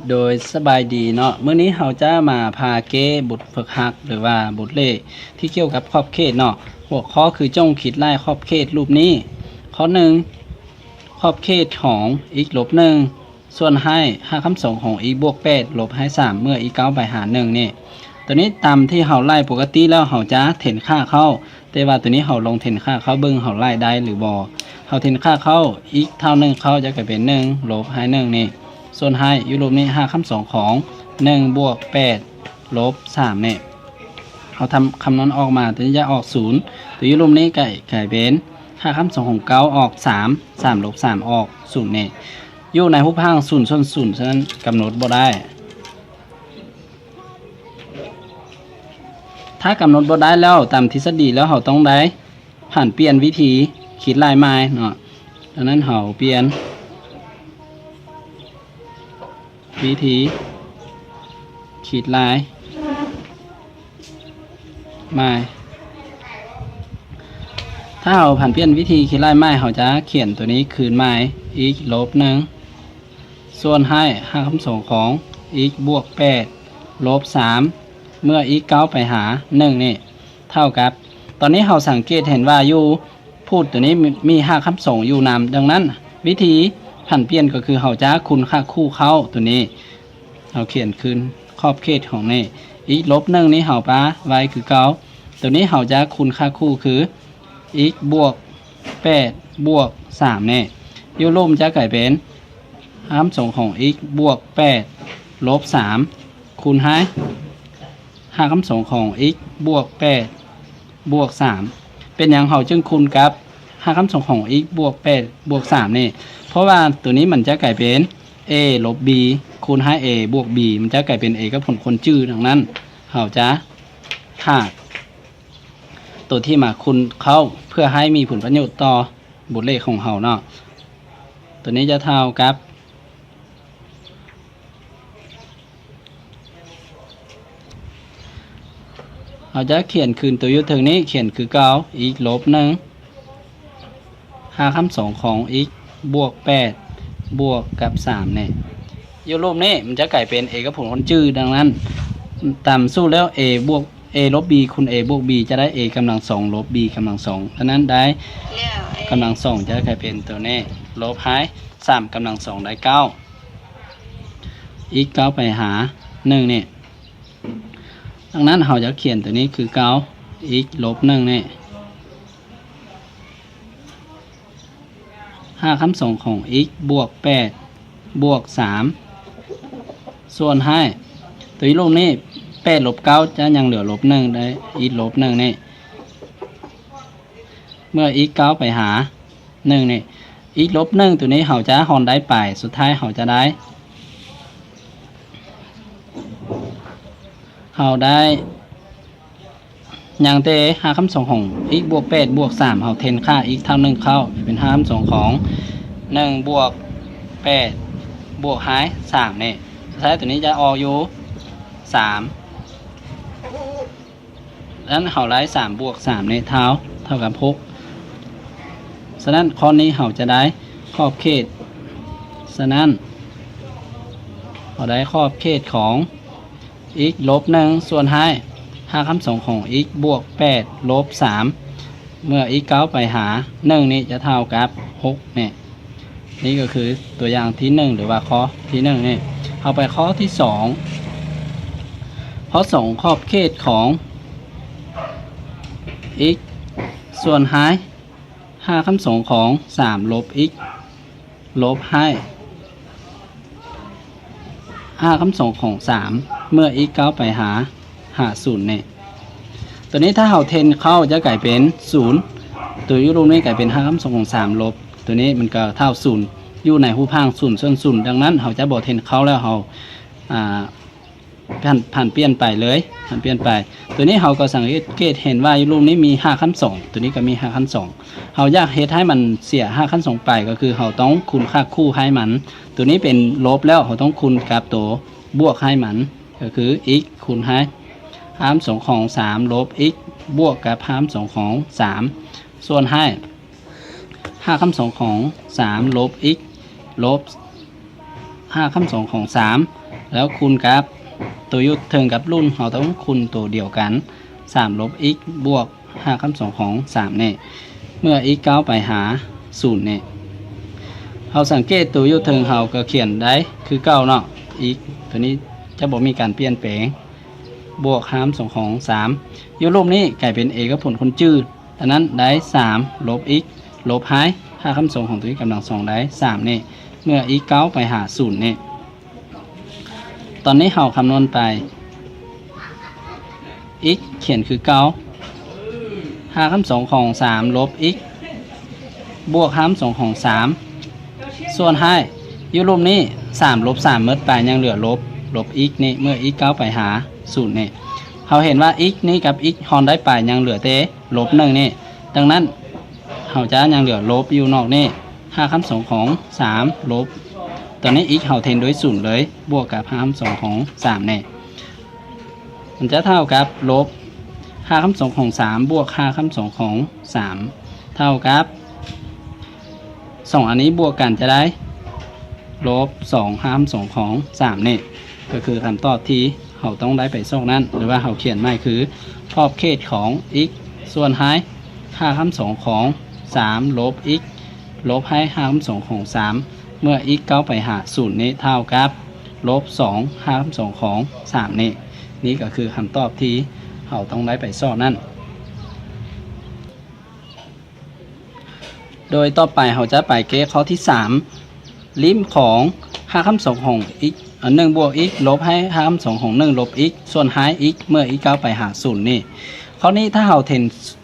ໂດຍສະບາຍດີເນາະ, ມື້ນີ້ເຮົາຈະມາພາແກ້ບົດຝຶກຫັດ ຫຼືວ່າບົດເລກທີ່ກ່ຽວກັບຂອບເຂດເນາະ. ຫົວຂໍ້ຄືຈົ່ງຄິດລາຍຂອບເຂດຮູບນີ້. ຂໍ້ໜຶ່ງ ຂອບເຂດຂອງ x ລົບໜຶ່ງ ສ່ວນໃຫ້ຮາກຄຳສອງຂອງ x ບວກແປດ ລົບໃຫ້ສາມ ເມື່ອ x ກ້າວໄປຫາໜຶ່ງນີ້. ໂຕນີ້ຕາມທີ່ເຮົາໄລ່ປົກກະຕິແລ້ວ ເຮົາຈະເທັນຄ່າເຂົ້າ, ແຕ່ວ່າໂຕນີ້ເຮົາລອງເທັນຄ່າເຂົ້າເບິ່ງ ເຮົາໄລ່ໄດ້ຫຼືບໍ່. ເຮົາເທັນຄ່າເຂົ້າ x ເທົ່າໜຶ່ງ ເຂົ້າຈະກາຍເປັນໜຶ່ງ ລົບໃຫ້ໜຶ່ງນີ້ ສ່ວນໃຫ້ຢູ່ຮູບນີ້ ຮາກຄຳສອງຂອງໜຶ່ງບວກແປດລົບສາມນີ້. ເຮົາທຳຄຳນວນອອກມາ ໂຕນີ້ຈະອອກສູນ, ໂຕຢູ່ຮູບນີ້ກະກາຍເປັນຮາກຄຳສອງຂອງເກົ້າອອກສາມ ສາມລົບສາມອອກສູນນີ້. ຢູ່ໃນຮູບຮ່າງສູນສ່ວນສູນ ສະນັ້ນກຳນົດບໍ່ໄດ້. ຖ້າກຳນົດບໍ່ໄດ້ແລ້ວ ຕາມທິດສະດີແລ້ວ ເຮົາຕ້ອງໄດ້ຜັນປ່ຽນວິທີຄິດລາຍໃໝ່ເນາະ. ດັ່ງນັ້ນເຮົາປ່ຽນວິທີຄິດລາຍໃໝ່. ຖ້າເຮົາຜັນປ່ຽນວິທີຄິດລາຍໃໝ່ ເຮົາຈະຂຽນໂຕນີ້ຄືນໃໝ່ x ລົບໜຶ່ງ ສ່ວນໃຫ້ຮາກຄຳສອງຂອງ x ບວກແປດ ລົບສາມ ເມື່ອ x ກ້າວໄປຫາໜຶ່ງນີ້ ເທົ່າກັບ ຕອນນີ້ເຮົາສັງເກດເຫັນວ່າຢູ່ພູດໂຕນີ້ມີ ມີຮາກຄຳສອງຢູ່ນຳ. ດັ່ງນັ້ນ ວິທີຜັນປ່ຽນກໍຄືເຮົາຈະຄູນຄ່າຄູ່ເຂົ້າໂຕນີ້. ເຮົາຂຽນຄືນຂອບເຂດຂອງນີ້ x ລົບໜຶ່ງນີ້ເຮົາປະໄວ້ຄືເກົ່າ. ໂຕນີ້ເຮົາຈະຄູນຄ່າຄູ່ຄື x ບວກແປດບວກສາມນີ້ ຢູ່ລຸ່ມຈະກາຍເປັນຮາກຄຳສອງຂອງ x ບວກແປດ ລົບສາມ ຄູນໃຫ້ຮາກຄຳສອງຂອງ x ບວກແປດບວກສາມ. ເປັນຫຍັງເຮົາຈຶ່ງຄູນກັບຮາກຄຳສອງຂອງ x ບວກແປດບວກສາມນີ້? ເພາະວ່າໂຕນີ້ມັນຈະກາຍເປັນ a ລົບ b ຄູນໃຫ້ a ບວກ b ມັນຈະກາຍເປັນ a ກັບຜົນຄູນຈື່. ດັ່ງນັ້ນ ເຮົາຈະຫາກ ໂຕທີ່ມາຄູນເຂົ້າ ເພື່ອໃຫ້ມີຜົນປະໂຫຍດຕໍ່ບົດເລກຂອງເຮົາເນາະ. ໂຕນີ້ຈະເທົ່າກັບ ເຮົາຈະຂຽນຄືນໂຕຢູ່ເທິງນີ້ ຂຽນຄືເກົ່າ x ລົບໜຶ່ງ ຮາກຄຳສອງຂອງ x ບວກແປດບວກກັບສາມນີ້. ຢູ່ຮູບນີ້ມັນຈະກາຍເປັນ a ກັບຜົນຄູນຈື່. ດັ່ງນັ້ນ ຕາມສູດແລ້ວ a ບວກ a ລົບ b ຄູນ a ບວກ b ຈະໄດ້ a ກຳລັງສອງ ລົບ b ກຳລັງສອງ. ອັນນັ້ນໄດ້ກຳລັງສອງຈະກາຍເປັນໂຕນີ້ ລົບໃຫ້ສາມກຳລັງສອງໄດ້ເກົ້າ x ກ້າວໄປຫາໜຶ່ງນີ້. ດັ່ງນັ້ນເຮົາຈະຂຽນໂຕນີ້ຄືເກົ່າ x ລົບໜຶ່ງນີ້ ຮາກຄຳສອງຂອງ x ບວກແປດບວກສາມ ສ່ວນໃຫ້ ໂຕຢູ່ລຸ່ມນີ້ ແປດລົບເກົ້າຈະຍັງເຫຼືອລົບໜຶ່ງ ໄດ້ x ລົບໜຶ່ງນີ້ ເມື່ອ x ກ້າວໄປຫາໜຶ່ງນີ້ x ລົບໜຶ່ງ ໂຕນີ້ເຮົາຈະຮ່ອນໄດ້ໄປ ສຸດທ້າຍເຮົາຈະໄດ້ ເຮົາໄດ້ ຍັງແຕ່ຮາກຄຳສອງຂອງ x ບວກແປດບວກສາມ ເຮົາແທນຄ່າ x ເທົ່າໜຶ່ງເຂົ້າ ເປັນຮາກຄຳສອງຂອງໜຶ່ງບວກແປດບວກໃຫ້ສາມນີ້ ສຸດທ້າຍໂຕນີ້ຈະອອກຢູ່ສາມ. ສະນັ້ນເຮົາໄດ້ສາມບວກສາມນີ້ເທົ່າ ເທົ່າກັບຫົກ. ສະນັ້ນຂໍ້ນີ້ເຮົາຈະໄດ້ຂອບເຂດ ສະນັ້ນເຮົາໄດ້ຂອບເຂດຂອງ x ລົບໜຶ່ງ ສ່ວນໃຫ້ຮາກຄຳສອງຂອງ x ບວກແປດລົບສາມ ເມື່ອ x ກ້າວໄປຫາໜຶ່ງນີ້ຈະເທົ່າກັບຫົກນີ້. ນີ້ກໍຄືຕົວຢ່າງທີໜຶ່ງ ຫຼືວ່າຂໍ້ທີໜຶ່ງນີ້. ເຮົາໄປຂໍ້ທີສອງ. ຂໍ້ສອງ ຂອບເຂດຂອງ x ສ່ວນໃຫ້ຮາກຄຳສອງຂອງສາມລົບ x ລົບໃຫ້ຮາກຄຳສອງຂອງສາມ ເມື່ອ x ກ້າວໄປຫາ ຫາສູນນີ້. ໂຕນີ້ຖ້າເຮົາແທນເຂົ້າຈະກາຍເປັນສູນ ໂຕຢູ່ລຸ່ມນີ້ກາຍເປັນຮາກຄຳສອງຂອງສາມລົບ ໂຕນີ້ມັນກໍເທົ່າສູນ ຢູ່ໃນຮູບຮ່າງສູນສ່ວນສູນ. ດັ່ງນັ້ນເຮົາຈະບໍ່ແທນເຂົ້າແລ້ວ ເຮົາ ອ່າ ຜັນ ຜັນປ່ຽນໄປເລີຍ ຜັນປ່ຽນໄປ. ໂຕນີ້ເຮົາກໍສັງເກດເຫັນວ່າຢູ່ລຸ່ມນີ້ມີຮາກຄຳສອງ ໂຕນີ້ກໍມີຮາກຄຳສອງ. ເຮົາຢາກເຮັດໃຫ້ມັນເສຍຮາກຄຳສອງໄປ ກໍຄືເຮົາຕ້ອງຄູນຄ່າຄູ່ໃຫ້ມັນ. ໂຕນີ້ເປັນລົບແລ້ວ ເຮົາຕ້ອງຄູນກັບໂຕບວກໃຫ້ມັນ ກໍຄື x ຄູນໃຫ້ຮາກຄຳສອງຂອງສາມລົບ x ບວກກັບຮາກຄຳສອງຂອງສາມ ສ່ວນໃຫ້ຮາກຄຳສອງຂອງສາມລົບ x ລົບຮາກຄຳສອງຂອງສາມ ແລ້ວຄູນກັບໂຕຢູ່ເທິງກັບລຸ່ມ ເຮົາຕ້ອງຄູນໂຕດຽວກັນ ສາມລົບ x ບວກຮາກຄຳສອງຂອງສາມນີ້ ເມື່ອ x ກ້າວໄປຫາສູນນີ້ ເຮົາສັງເກດໂຕຢູ່ເທິງເຮົາກໍຂຽນໄດ້ຄືເກົ່າເນາະ x ໂຕນີ້ຈະບໍ່ມີການປ່ຽນແປງ ບວກຮາກຄຳສອງຂອງສາມ ຢູ່ລຸ່ມນີ້ກາຍເປັນເອກະພົນຄົນຈື່ ອັນນັ້ນໄດ້ສາມລົບ x ລົບໃຫ້ຮາກຄຳສອງຂອງໂຕນີ້ກຳລັງສອງໄດ້ສາມນີ້ ເມື່ອ x ກ້າວໄປຫາສູນນີ້ ຕອນນີ້ເຮົາຄຳນວນໄປ x ຂຽນຄືເກົ່າ ຮາກຄຳສອງຂອງສາມລົບ x ບວກຮາກຄຳສອງຂອງສາມ ສ່ວນໃຫ້ຢູ່ລຸ່ມນີ້ ສາມລົບສາມໝົດໄປ ຍັງເຫຼືອລົບ ລົບ x ນີ້ ເມື່ອ x ກ້າວໄປຫາສູນນີ້ ເຮົາເຫັນວ່າ x ນີ້ກັບ x ຮອນໄດ້ໄປ ຍັງເຫຼືອແຕ່ລົບໜຶ່ງນີ້ ດັ່ງນັ້ນ ເຮົາຈະຍັງເຫຼືອລົບຢູ່ນອກນີ້ ຮາກຄຳສອງຂອງສາມລົບ ຕອນນີ້ x ເຮົາເທັນດ້ວຍສູນເລີຍ ບວກກັບຮາກຄຳສອງຂອງສາມນີ້ ມັນຈະເທົ່າກັບລົບຮາກຄຳສອງຂອງສາມ ບວກຮາກຄຳສອງຂອງສາມ ເທົ່າກັບ ສອງອັນນີ້ບວກກັນຈະໄດ້ ລົບສອງຮາກຄຳສອງຂອງສາມນີ້ ກໍຄືຄຳຕອບທີ່ເຮົາຕ້ອງໄດ້ໄປຊອກນັ້ນ ຫຼືວ່າເຮົາຂຽນໃໝ່ຄື ຂອບເຂດຂອງ x ສ່ວນໃຫ້ຮາກຄຳສອງຂອງສາມລົບ x ລົບໃຫ້ຮາກຄຳສອງຂອງສາມ ເມື່ອ x ກ້າວໄປຫາສູນນີ້ ເທົ່າກັບລົບສອງຮາກຄຳສອງຂອງສາມນີ້ ນີ້ກໍຄືຄຳຕອບທີ່ເຮົາຕ້ອງໄດ້ໄປຊອກນັ້ນ. ໂດຍຕໍ່ໄປເຮົາຈະໄປແກ້ຂໍ້ທີສາມ ລິ້ມຂອງຮາກຄຳສອງຂອງ x ອັນໜຶ່ງບວກ x ລົບໃຫ້ຮາກຄຳສອງຂອງໜຶ່ງລົບ x ສ່ວນໃຫ້ x ເມື່ອ x ກ້າວໄປຫາສູນນີ້ ຂໍ້ນີ້ຖ້າເຮົາເທັນ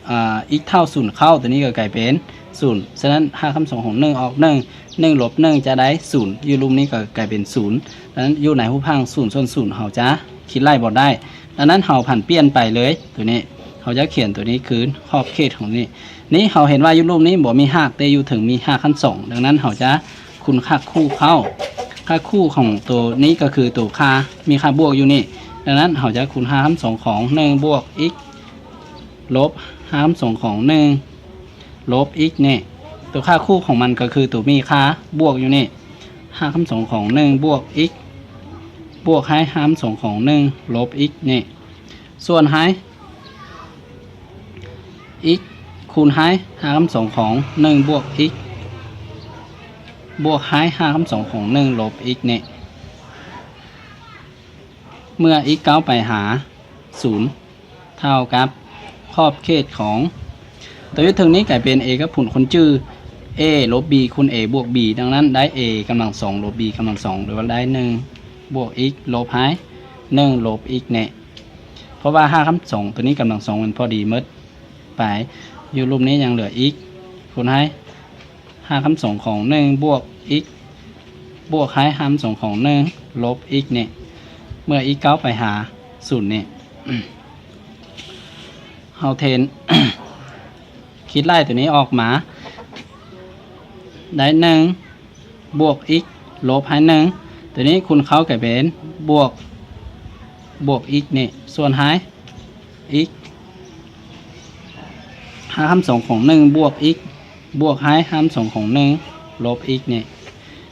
ອາ x ເທົ່າສູນເຂົ້າ ໂຕນີ້ກໍກາຍເປັນສູນ ສະນັ້ນຮາກຄຳສອງຂອງໜຶ່ງອອກໜຶ່ງ ໜຶ່ງລົບໜຶ່ງຈະໄດ້ສູນ ຢູ່ລຸ່ມນີ້ກໍກາຍເປັນສູນ ສະນັ້ນຢູ່ໃນຮູບຮ່າງສູນສ່ວນສູນເຮົາຈະຄິດໄລ່ບໍ່ໄດ້ ດັ່ງນັ້ນເຮົາຜັນປ່ຽນໄປເລີຍ ໂຕນີ້ເຮົາຈະຂຽນໂຕນີ້ຄືຂອບເຂດຂອງນີ້ ນີ້ເຮົາເຫັນວ່າຢູ່ລຸ່ມນີ້ບໍ່ມີຮາກ ແຕ່ຢູ່ເທິງມີຮາກຂັ້ນສອງ ດັ່ງນັ້ນເຮົາຈະຄູນຮາກຄູ່ເຂົ້າ ຮາກຄູ່ຂອງໂຕນີ້ກໍຄືໂຕຄ່າ ມີຄ່າບວກຢູ່ນີ້ ດັ່ງນັ້ນເຮົາຈະຄູນຮາກຂັ້ນສອງຂອງໜຶ່ງບວກ x ລົບຮາກຂັ້ນສອງຂອງໜຶ່ງລົບ x ນີ້ ໂຕຄ່າຄູ່ຂອງມັນກໍຄືໂຕມີຄ່າບວກຢູ່ນີ້ ຮາກຂັ້ນສອງຂອງໜຶ່ງບວກ x ບວກໃຫ້ຮາກຂັ້ນສອງຂອງໜຶ່ງລົບ x ນີ້ ສ່ວນໃຫ້ x ຄູນໃຫ້ຮາກຂັ້ນສອງຂອງໜຶ່ງບວກ x ບວກໃຫ້ຮາກຂັ້ນສອງຂອງໜຶ່ງລົບ x ນີ້ ເມື່ອ x ກ້າວໄປຫາສູນ ເທົ່າກັບຂອບເຂດຂອງ ໂຕຢູ່ເທິງນີ້ກາຍເປັນເອກະພົນຄົນຈື່ a ລົບ b ຄູນ a ບວກ b ດັ່ງນັ້ນໄດ້ a ກຳລັງສອງລົບ b ກຳລັງສອງ ຫຼືວ່າໄດ້ໜຶ່ງບວກ x ລົບໃຫ້ໜຶ່ງລົບ x ນີ້ ເພາະວ່າຮາກຂັ້ນສອງໂຕນີ້ກຳລັງສອງມັນພໍດີໝົດໄປ ຢູ່ລຸ່ມນີ້ຍັງເຫຼືອ x ຄູນໃຫ້ຮາກຂັ້ນສອງຂອງໜຶ່ງບວກ x ບວກໃຫ້ຮາກຂັ້ນສອງຂອງໜຶ່ງລົບ x ນີ້ ເມື່ອ x ກ້າວໄປຫາສູນນີ້ ເຮົາເທັນ ຄິດໄລ່ໂຕນີ້ອອກມາ ໄດ້ໜຶ່ງບວກ x ລົບໃຫ້ໜຶ່ງ ໂຕນີ້ຄູນເຂົ້າກາຍເປັນບວກ ບວກ x ນີ້ ສ່ວນໃຫ້ x ຮາກຂັ້ນສອງຂອງໜຶ່ງບວກ x ບວກໃຫ້ຮາກຂັ້ນສອງຂອງໜຶ່ງລົບ x ນີ້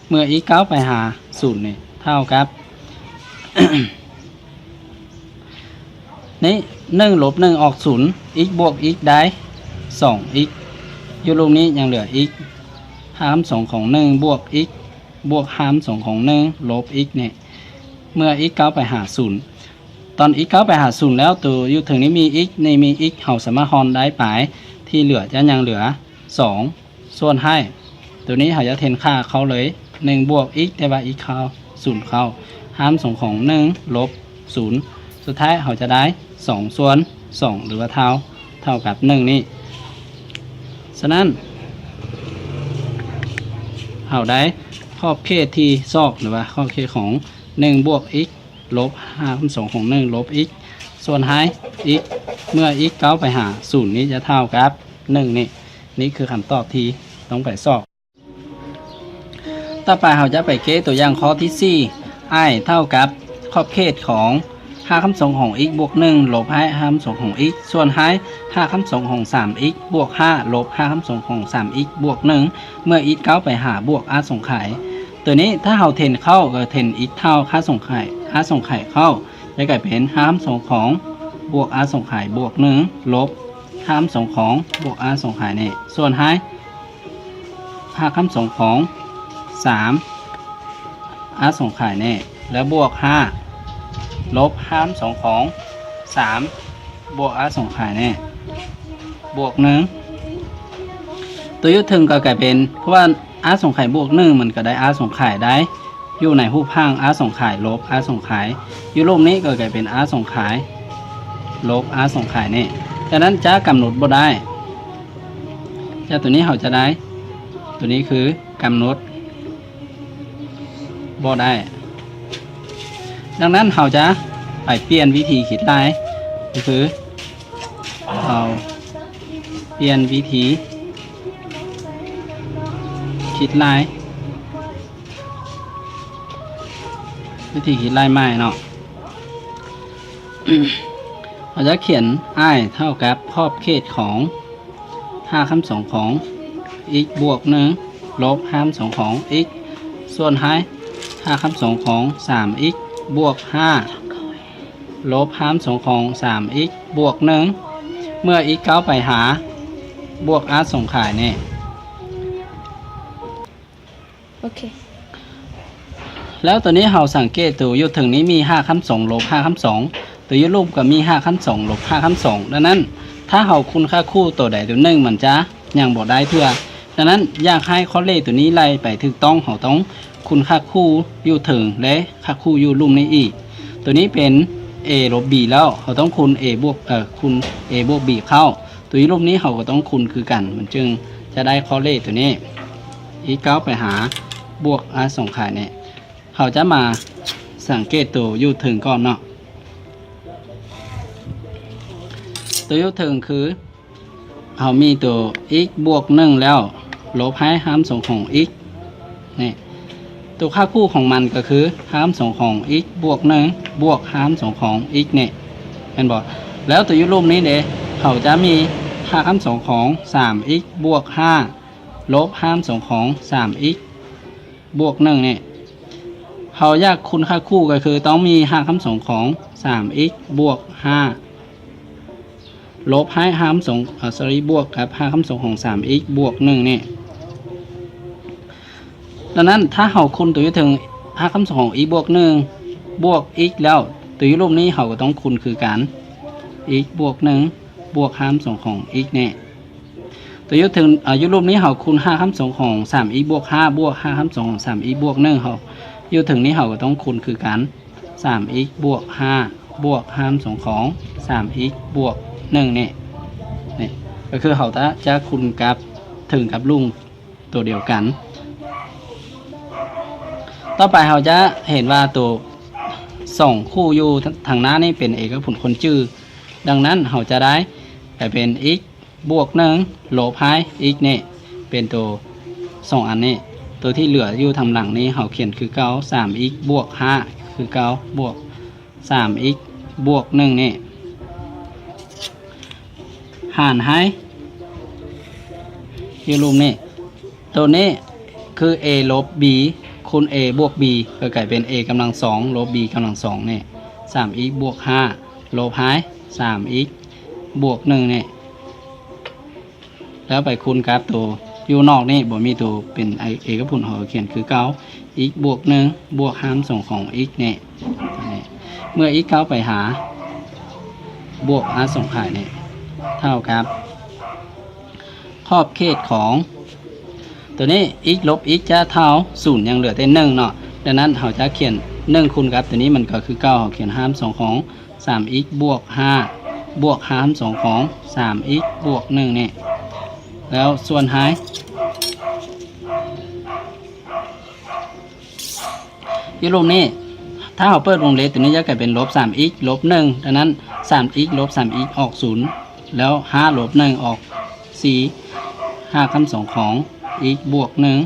ເມື່ອ x ກ້າວໄປຫາສູນນີ້ ເທົ່າກັບ ນີ້ ໜຶ່ງລົບໜຶ່ງອອກສູນ x ບວກ x ໄດ້ສອງ x ຢູ່ລຸ່ມນີ້ຍັງເຫຼືອ x ຮາກຂັ້ນສອງຂອງໜຶ່ງບວກ x ບວກຮາກຂັ້ນສອງຂອງໜຶ່ງລົບ x ນີ້ ເມື່ອ x ກ້າວໄປຫາສູນ ຕອນ x ກ້າວໄປຫາສູນແລ້ວ ໂຕຢູ່ເທິງນີ້ມີ x ນີ້ມີ x ເຮົາສາມາດຮ່ອນໄດ້ໄປ ທີ່ເຫຼືອຈະຍັງເຫຼືອສອງ ສ່ວນໃຫ້ ໂຕນີ້ເຮົາຈະເທັນຄ່າເຂົ້າເລີຍ ໜຶ່ງບວກ x ແຕ່ວ່າ x ເຂົ້າສູນເຂົ້າ ຮາກຂັ້ນສອງຂອງໜຶ່ງລົບສູນ ສຸດທ້າຍເຮົາຈະໄດ້ສອງສ່ວນສອງ ຫຼືວ່າເທົ່າ ເທົ່າກັບໜຶ່ງນີ້ ສະນັ້ນ ເຮົາໄດ້ຂອບເຂດທີ່ຊອກ ຫຼືວ່າຂອບເຂດຂອງໜຶ່ງບວກ x ລົບຮາກຂັ້ນສອງຂອງໜຶ່ງລົບ x ສ່ວນໃຫ້ x ເມື່ອ x ກ້າວໄປຫາສູນນີ້ຈະເທົ່າກັບໜຶ່ງນີ້ ນີ້ຄືຄຳຕອບທີ່ຕ້ອງໄປຊອກ. ຕໍ່ໄປເຮົາຈະໄປແກ້ຕົວຢ່າງຂໍ້ທີສີ່ i ເທົ່າກັບຂອບເຂດຂອງຮາກຂັ້ນສອງຂອງ x ບວກໜຶ່ງລົບໃຫ້ຮາກຂັ້ນສອງຂອງ x ສ່ວນໃຫ້ຮາກຂັ້ນສອງຂອງສາມ x ບວກຫ້າ ລົບຮາກຂັ້ນສອງຂອງສາມ x ບວກໜຶ່ງ ເມື່ອ x ກ້າວໄປຫາບວກ ອາ ສົງໄຂ ໂຕນີ້ຖ້າເຮົາເທັນເຂົ້າກໍເທັນ x ເທົ່າຄ່າສົງໄຂ ອາສົງໄຂເຂົ້າ ຈະກາຍເປັນຮາກຄຳສອງຂອງບວກອາສົງໄຂບວກໜຶ່ງ ລົບຮາກຄຳສອງຂອງບວກອາສົງໄຂນີ້ ສ່ວນໃຫ້ຮາກຄຳສອງຂອງສາມອາສົງໄຂນີ້ ແລ້ວບວກຫ້າ ລົບຮາກຄຳສອງຂອງສາມບວກອາສົງໄຂນີ້ ບວກໜຶ່ງ ຕົວຢູ່ເທິງກໍກາຍເປັນ ເພາະວ່າອາສົງໄຂບວກໜຶ່ງ ມັນກໍໄດ້ອາສົງໄຂໄດ້ ຢູ່ໃນຮູບຮ່າງອາສົງໄຂລົບອາສົງໄຂ ຢູ່ຮູບນີ້ກໍກາຍເປັນອາສົງໄຂລົບອາສົງໄຂນີ້ ຈາກນັ້ນຈະກຳນົດບໍ່ໄດ້ ຈາກຕົວນີ້ເຮົາຈະໄດ້ ຕົວນີ້ຄືກຳນົດບໍ່ໄດ້ ດັ່ງນັ້ນເຮົາຈະໄປປ່ຽນວິທີຄິດໄລ່ ກໍຄືເຮົາປ່ຽນວິທີຄິດໄລ່ ວິທີຄິດໄລ່ໃໝ່ເນາະ ເຮົາຈະຂຽນ i ເທົ່າກັບຂອບເຂດຂອງຮາກຄຳສອງຂອງ x ບວກໜຶ່ງ ລົບຮາກຄຳສອງຂອງ x ສ່ວນໃຫ້ຮາກຄຳສອງຂອງສາມ x ບວກຫ້າ ລົບຮາກຄຳສອງຂອງສາມ x ບວກໜຶ່ງ ເມື່ອ x ກ້າວໄປຫາບວກອາສົງໄຂນີ້ ໂອເຄ ແລ້ວຕົວນີ້ເຮົາສັງເກດ ຕົວຢູ່ເທິງນີ້ມີຮາກຄຳສອງ ລົບຮາກຄຳສອງ ຕົວຢູ່ລຸ່ມກໍມີຮາກຄຳສອງ ລົບຮາກຄຳສອງ ດັ່ງນັ້ນ ຖ້າເຮົາຄູນຄ່າຄູ່ຕົວໃດຕົວໜຶ່ງ ມັນຈະຍັງບໍ່ໄດ້ເທື່ອ. ດັ່ງນັ້ນ ຢາກໃຫ້ຄອເລຕົວນີ້ໄລ່ໄປຖືກຕ້ອງ ເຮົາຕ້ອງຄູນຄ່າຄູ່ຢູ່ເທິງ ແລະ ຄ່າຄູ່ຢູ່ລຸ່ມນີ້ອີກ. ຕົວນີ້ເປັນ a ລົບ b ແລ້ວ ເຮົາຕ້ອງຄູນ a ບວກ ເອີ ຄູນ a ບວກ b ເຂົ້າ. ຕົວຢູ່ລຸ່ມນີ້ເຮົາກໍຕ້ອງຄູນຄືກັນ ມັນຈຶ່ງຈະໄດ້ຄອເລຕົວນີ້ x ກ້າວໄປຫາບວກອາສົງໄຂນີ້. ເຮົາຈະມາສັງເກດຕົວຢູ່ເທິງກ່ອນເນາະ. ຕົວຢູ່ເທິງຄື ເຮົາມີຕົວ x ບວກໜຶ່ງ ແລ້ວລົບໃຫ້ຮາກຄຳສອງຂອງ x ນີ້ ຕົວຄ່າຄູ່ຂອງມັນກໍຄືຮາກຄຳສອງຂອງ x ບວກໜຶ່ງ ບວກຮາກຄຳສອງຂອງ x ນີ້ ແມ່ນບໍ່? ແລ້ວຕົວຢູ່ລຸ່ມນີ້ເດ ເຮົາຈະມີຮາກຄຳສອງຂອງສາມ x ບວກຫ້າ ລົບຮາກຄຳສອງຂອງສາມ x ບວກໜຶ່ງນີ້ ເຮົາຢາກຄູນຄ່າຄູ່ກໍຄືຕ້ອງມີຮາກຄຳສອງຂອງສາມ x ບວກຫ້າ ລົບໃຫ້ຮາກຄຳສອງ ເອີ sorry ບວກກັບຮາກຄຳສອງຂອງສາມ x ບວກໜຶ່ງນີ້. ດັ່ງນັ້ນ ຖ້າເຮົາຄູນຕົວຢູ່ເທິງຮາກຄຳສອງຂອງ x ບວກໜຶ່ງ ບວກ x ແລ້ວ ຕົວຢູ່ລຸ່ມນີ້ເຮົາກໍຕ້ອງຄູນຄືກັນ x ບວກໜຶ່ງ ບວກຮາກຄຳສອງຂອງ x ນີ້. ຕົວຢູ່ເທິງ ເອີ ຢູ່ລຸ່ມນີ້ເຮົາຄູນຮາກຄຳສອງຂອງສາມ x ບວກຫ້າ ບວກຮາກຄຳສອງຂອງສາມ x ບວກໜຶ່ງ ເຮົາ ຢູ່ເທິງນີ້ເຮົາກໍຕ້ອງຄູນຄືກັນ ສາມ x ບວກຫ້າ ບວກຮາກຄຳສອງຂອງສາມ x ບວກໜຶ່ງນີ້. ນີ້ກໍຄືເຮົາຈະ ຈະຄູນກັບເທິງກັບລຸ່ມຕົວດຽວກັນ. ຕໍ່ໄປເຮົາຈະເຫັນວ່າຕົວສອງຄູ່ຢູ່ທາງໜ້ານີ້ເປັນເອກະຜົນຄົນຈື່. ດັ່ງນັ້ນເຮົາຈະໄດ້ກາຍເປັນ x ບວກໜຶ່ງ ລົບໃຫ້ x ນີ້ ເປັນໂຕສອງອັນນີ້ ໂຕທີ່ເຫຼືອຢູ່ທາງຫຼັງນີ້ເຮົາຂຽນຄືເກົ່າ ສາມ x ບວກຫ້າ ຄືເກົ່າ ບວກສາມ x ບວກໜຶ່ງນີ້ ຫານໃຫ້ຢູ່ລຸ່ມນີ້ ໂຕນີ້ຄື a ລົບ b ຄູນ a ບວກ b ກໍກາຍເປັນ a ກຳລັງສອງ ລົບ b ກຳລັງສອງນີ້ ສາມ x ບວກຫ້າ ລົບໃຫ້ ສາມ x ບວກໜຶ່ງນີ້ ແລ້ວໄປຄູນກັບໂຕຢູ່ນອກນີ້ ບໍ່ມີໂຕເປັນເອກະຜົນ ເຮົາຂຽນຄືເກົ່າ x ບວກໜຶ່ງ ບວກຮາກຄຳສອງຂອງ x ນີ້. ເມື່ອ x ກ້າວໄປຫາບວກອາສົງໄຂນີ້ ເທົ່າກັບຂອບເຂດຂອງ ຕົວນີ້ x ລົບ x ຈະເທົ່າສູນ ຍັງເຫຼືອແຕ່ໜຶ່ງເນາະ. ດັ່ງນັ້ນເຮົາຈະຂຽນໜຶ່ງຄູນກັບຕົວນີ້ ມັນກໍຄືເກົ່າ ເຮົາຂຽນຮາກຄຳສອງຂອງສາມ x ບວກຫ້າ ບວກຮາກຄຳສອງຂອງສາມ x ບວກໜຶ່ງນີ້ ແລ້ວສ່ວນໃຫ້ ຢູ່ລຸ່ມນີ້ ຖ້າເຮົາເປີດວົງເລັບ ຕົວນີ້ຈະກາຍເປັນລົບສາມ x ລົບໜຶ່ງ ດັ່ງນັ້ນ ສາມ x ລົບສາມ x ອອກສູນ ແລ້ວຫ້າລົບໜຶ່ງອອກສີ່ ຮາກຄຳສອງຂອງ x ບວກໜຶ່ງ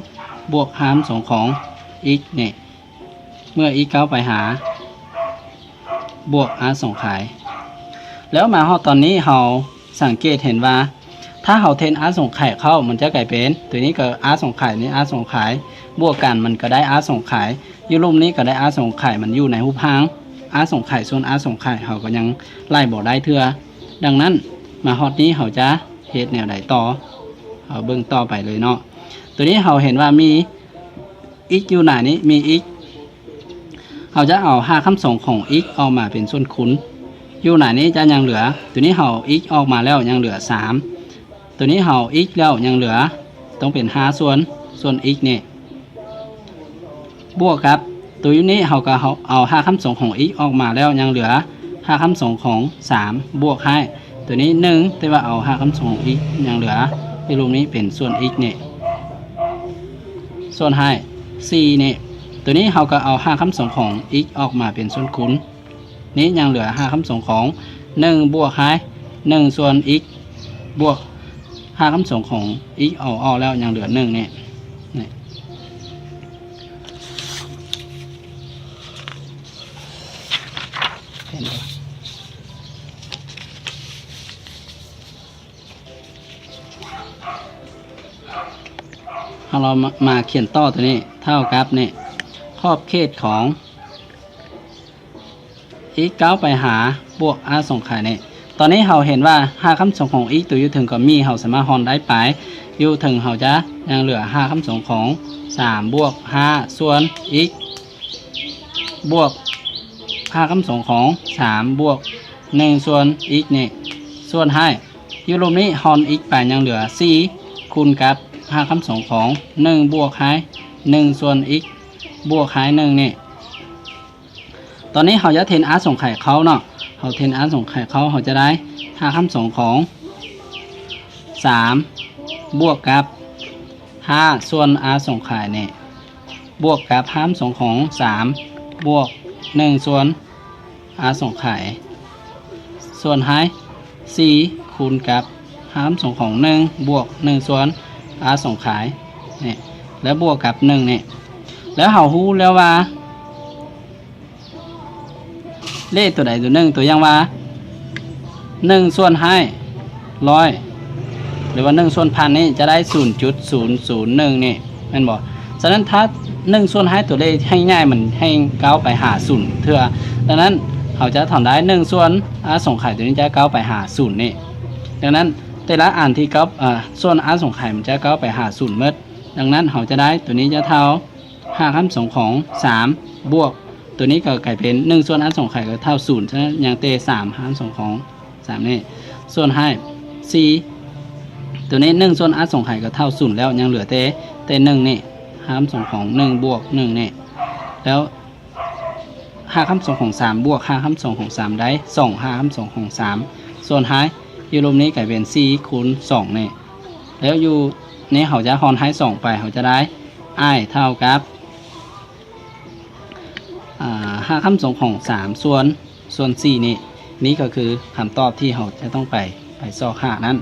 ບວກຮາກຄຳສອງຂອງ x ນີ້ ເມື່ອ x ກ້າວໄປຫາບວກອາສົງໄຂ ແລ້ວມາຮອດຕອນນີ້ ເຮົາສັງເກດເຫັນວ່າ ຖ້າເຮົາແທນອາສົງໄຂເຂົ້າ ມັນຈະກາຍເປັນ ຕົວນີ້ກໍອາສົງໄຂ ນີ້ອາສົງໄຂ ບວກກັນ ມັນກໍໄດ້ອາສົງໄຂ ຢູ່ລຸ່ມນີ້ກໍໄດ້ອາສົງໄຂມັນຢູ່ໃນຮູບຮ່າງອາສົງໄຂ ສ່ວນອາສົງໄຂເຮົາກໍຍັງໄລ່ບໍ່ໄດ້ເທື່ອ. ດັ່ງນັ້ນ ມາຮອດນີ້ເຮົາຈະເຮັດແນວໃດຕໍ່? ເຮົາເບິ່ງຕໍ່ໄປເລີຍເນາະ. ໂຕນີ້ເຮົາເຫັນວ່າມີ x ຢູ່ໜ້ານີ້ ມີ x ເຮົາຈະເອົາຮາກຄຳສົງຂອງ x ອອກມາເປັນສ່ວນຄູນ. ຢູ່ໜ້ານີ້ຈະຍັງເຫຼືອ ໂຕນີ້ເຮົາເອົາ x ອອກມາແລ້ວຍັງເຫຼືອສາມ ໂຕນີ້ເຮົາເອົາ x ແລ້ວຍັງເຫຼືອ ຕ້ອງເປັນຫ້າສ່ວນ ສ່ວນ x ນີ້ ບວກກັບ ໂຕຢູ່ນີ້ເຮົາກໍເອົາຮາກຄຳສົງຂອງ x ອອກມາແລ້ວຍັງເຫຼືອຮາກຄຳສົງຂອງສາມ ບວກໃຫ້ ໂຕນີ້ໜຶ່ງ ແຕ່ວ່າເອົາຮາກຄຳສົງຂອງ x ຍັງເຫຼືອ ທີ່ລຸ່ມນີ້ເປັນສ່ວນ x ນີ້ ສ່ວນໃຫ້ສີ່ນີ້ ໂຕນີ້ເຮົາກໍເອົາຮາກຄຳສົງຂອງ x ອອກມາເປັນສ່ວນຄູນ ນີ້ຍັງເຫຼືອຮາກຄຳສົງຂອງໜຶ່ງ ບວກໃຫ້ໜຶ່ງສ່ວນ x ບວກຮາກຄຳສົງຂອງ x ເອົາອອກແລ້ວຍັງເຫຼືອໜຶ່ງນີ້ ນີ້ ເຫັນບໍ່? ເຮົາລອງມາ ມາຂຽນຕໍ່ໂຕນີ້ ເທົ່າກັບນີ້ ຂອບເຂດຂອງ x ກ້າວໄປຫາບວກອາສົງໄຂນີ້. ຕອນນີ້ເຮົາເຫັນວ່າຮາກຄຳສົງຂອງ x ໂຕຢູ່ເທິງກໍມີ ເຮົາສາມາດຮ່ອນໄດ້ໄປ ຢູ່ເທິງເຮົາຈະຍັງເຫຼືອຮາກຄຳສົງຂອງສາມບວກຫ້າສ່ວນ x ບວກຮາກຄຳສົງຂອງສາມບວກໜຶ່ງສ່ວນ x ນີ້ ສ່ວນໃຫ້ ຢູ່ລຸ່ມນີ້ຮ່ອນ x ໄປຍັງເຫຼືອສີ່ ຄູນກັບຮາກຄຳສົງຂອງໜຶ່ງບວກໃຫ້ໜຶ່ງສ່ວນ x ບວກໃຫ້ໜຶ່ງນີ້. ຕອນນີ້ເຮົາຈະແທນອາສົງໄຂເຂົ້າເນາະ ເຮົາແທນອາສົງໄຂເຂົ້າ ເຮົາຈະໄດ້ຮາກຄຳສົງຂອງສາມບວກກັບຫ້າສ່ວນອາສົງໄຂນີ້ ບວກກັບຮາກຄຳສົງຂອງສາມບວກໜຶ່ງສ່ວນອາສົງໄຂ ສ່ວນໃຫ້ສີ່ຄູນກັບຮາກຄຳສົງຂອງໜຶ່ງບວກໜຶ່ງສ່ວນອາສົງໄຂນີ້ ແລ້ວບວກກັບໜຶ່ງນີ້ ແລ້ວເຮົາຮູ້ແລ້ວວ່າ ເລກຕົວໃດຕົວໜຶ່ງ ຕົວຢ່າງວ່າໜຶ່ງສ່ວນໃຫ້ຮ້ອຍ ຫຼືວ່າໜຶ່ງສ່ວນພັນນີ້ ຈະໄດ້ສູນຈຸດສູນສູນໜຶ່ງນີ້ ແມ່ນບໍ່? ສະນັ້ນ ຖ້າໜຶ່ງສ່ວນໃຫ້ຕົວເລກໃຫ້ໃຫຍ່ ມັນໃຫ້ກ້າວໄປຫາສູນເທື່ອ. ດັ່ງນັ້ນ ເຮົາຈະຖອນໄດ້ໜຶ່ງສ່ວນອາສົງໄຂຕົວນີ້ຈະກ້າວໄປຫາສູນນີ້. ດັ່ງນັ້ນ ແຕ່ລະອັນທີ່ກ້າວ ເອີ ສ່ວນອາສົງໄຂມັນຈະກ້າວໄປຫາສູນໝົດ. ດັ່ງນັ້ນ ເຮົາຈະໄດ້ຕົວນີ້ຈະເທົ່າ ຮາກຄຳສົງຂອງສາມບວກ ຕົວນີ້ກໍກາຍເປັນໜຶ່ງສ່ວນອາສົງໄຂກໍເທົ່າສູນ ສະນັ້ນຍັງແຕ່ສາມຮາກຄຳສົງຂອງສາມນີ້ ສ່ວນໃຫ້ສີ່ ຕົວນີ້ໜຶ່ງສ່ວນອາສົງໄຂກໍເທົ່າສູນແລ້ວ ຍັງເຫຼືອແຕ່ ແຕ່ໜຶ່ງນີ້ ຮາກຄຳສົງຂອງໜຶ່ງບວກໜຶ່ງນີ້ ແລ້ວຮາກຄຳສົງຂອງສາມບວກຮາກຄຳສົງຂອງສາມໄດ້ສອງຮາກຄຳສົງຂອງສາມ ສ່ວນໃຫ້ຢູ່ລຸ່ມນີ້ກາຍເປັນສີ່ຄູນສອງນີ້ ແລ້ວຢູ່ນີ້ເຮົາຈະຮ່ອນໃຫ້ສອງໄປ ເຮົາຈະໄດ້ i ເທົ່າກັບ ອາ ຮາກຄຳສົງຂອງສາມສ່ວນ ສ່ວນສີ່ນີ້ ນີ້ກໍຄືຄຳຕອບທີ່ເຮົາຈະຕ້ອງໄປ ໄປຊອກຫານັ້ນ.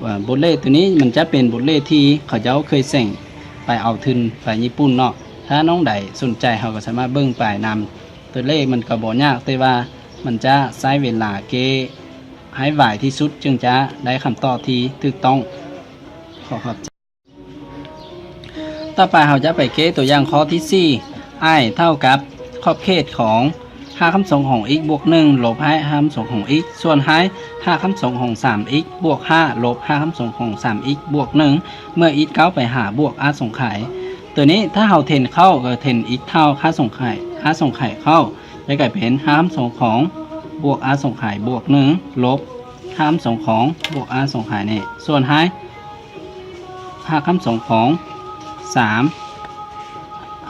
ເອີ ບົດເລກຕົວນີ້ມັນຈະເປັນບົດເລກທີ່ເຂົາເຈົ້າເຄີຍແຊງໄປເອົາທຶນໄປຍີ່ປຸ່ນເນາະ. ຖ້ານ້ອງໃດສົນໃຈ ເຮົາກໍສາມາດເບິ່ງໄປນຳ. ຕົວເລກມັນກໍບໍ່ຍາກ ແຕ່ວ່າມັນຈະໃຊ້ເວລາແກ້ໃຫ້ໄວທີ່ສຸດ ຈຶ່ງຈະໄດ້ຄຳຕອບທີ່ຖືກຕ້ອງ. ຂໍຂອບໃຈ. ຕໍ່ໄປເຮົາຈະໄປແກ້ຕົວຢ່າງຂໍ້ທີສີ່ i ເທົ່າກັບຂອບເຂດຂອງຮາກຄຳສົງຂອງ x ບວກໜຶ່ງ ລົບໃຫ້ຮາກຄຳສົງຂອງ x ສ່ວນໃຫ້ຮາກຄຳສົງຂອງສາມ x ບວກຫ້າ ລົບຮາກຄຳສົງຂອງສາມ x ບວກໜຶ່ງ ເມື່ອ x ກ້າວໄປຫາບວກອາສົງໄຂ. ຕົວນີ້ຖ້າເຮົາແທນເຂົ້າກໍແທນ x ເທົ່າອາສົງໄຂ ອາສົງໄຂເຂົ້າ ຈະກາຍເປັນຮາກຄຳສົງຂອງບວກອາສົງໄຂບວກໜຶ່ງ ລົບຮາກຄຳສົງຂອງບວກອາສົງໄຂນີ້ ສ່ວນໃຫ້ ຮາກຄຳສົງຂອງສາມ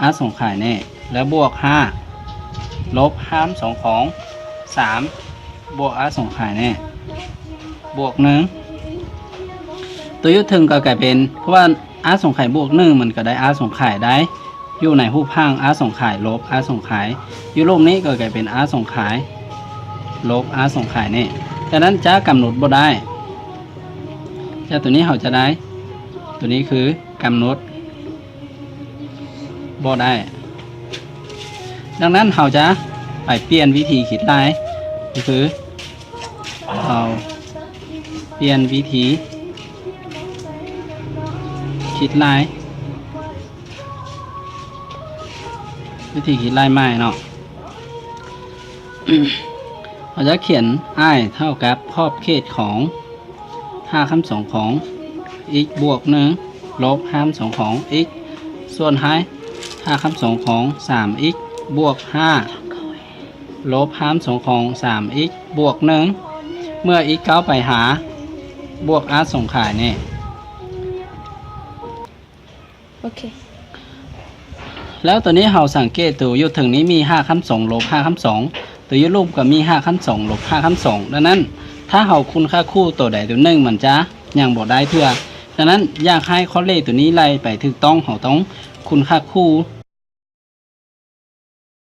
ອາສົງໄຂນີ້ ແລ້ວບວກຫ້າ ລົບຮາກຄຳສົງຂອງສາມບວກອາສົງໄຂນີ້ ບວກໜຶ່ງ ຕົວຢູ່ເທິງກໍກາຍເປັນ ເພາະວ່າອາສົງໄຂບວກໜຶ່ງ ມັນກໍໄດ້ອາສົງໄຂໄດ້ ຢູ່ໃນຮູບຮ່າງອາສົງໄຂ ລົບອາສົງໄຂ ຢູ່ລຸ່ມນີ້ກໍກາຍເປັນອາສົງໄຂ ລົບອາສົງໄຂນີ້. ຈາກນັ້ນຈະກຳນົດບໍ່ໄດ້ ຈາກຕົວນີ້ເຮົາຈະໄດ້ ຕົວນີ້ຄືກຳນົດບໍ່ໄດ້. ດັ່ງນັ້ນເຮົາຈະໄປປ່ຽນວິທີຄິດໄລ່ ກໍຄືເຮົາປ່ຽນວິທີຄິດໄລ່. ວິທີຄິດໄລ່ໃໝ່ເນາະ ເຮົາຈະຂຽນ i ເທົ່າກັບຂອບເຂດຂອງຮາກຂັ້ນສອງຂອງ x ບວກໜຶ່ງ ລົບຮາກຂັ້ນສອງຂອງ x ສ່ວນໃຫ້ຮາກຂັ້ນສອງຂອງສາມ x ບວກຫ້າ ລົບຮາກຂັ້ນສອງຂອງສາມ x ບວກໜຶ່ງ ເມື່ອ x ເກົ້າໄປຫາ ບວກ r ສອງຂາຍນີ້ ໂອເຄ ແລ້ວຕົວນີ້ເຮົາສັງເກດ ຕົວຢູ່ເທິງນີ້ມີຮາກຂັ້ນສອງ ລົບຮາກຂັ້ນສອງ ຕົວຢູ່ລຸ່ມກໍມີຮາກຂັ້ນສອງ ລົບຮາກຂັ້ນສອງ ດັ່ງນັ້ນ ຖ້າເຮົາຄູນຄ່າຄູ່ຕົວໃດຕົວໜຶ່ງ ມັນຈະຍັງບໍ່ໄດ້ເທື່ອ. ດັ່ງນັ້ນ ຢາກໃຫ້ຂອບເຂດຕົວນີ້ໄລ່ໄປຖືກຕ້ອງ ເຮົາຕ້ອງຄູນຄ່າຄູ່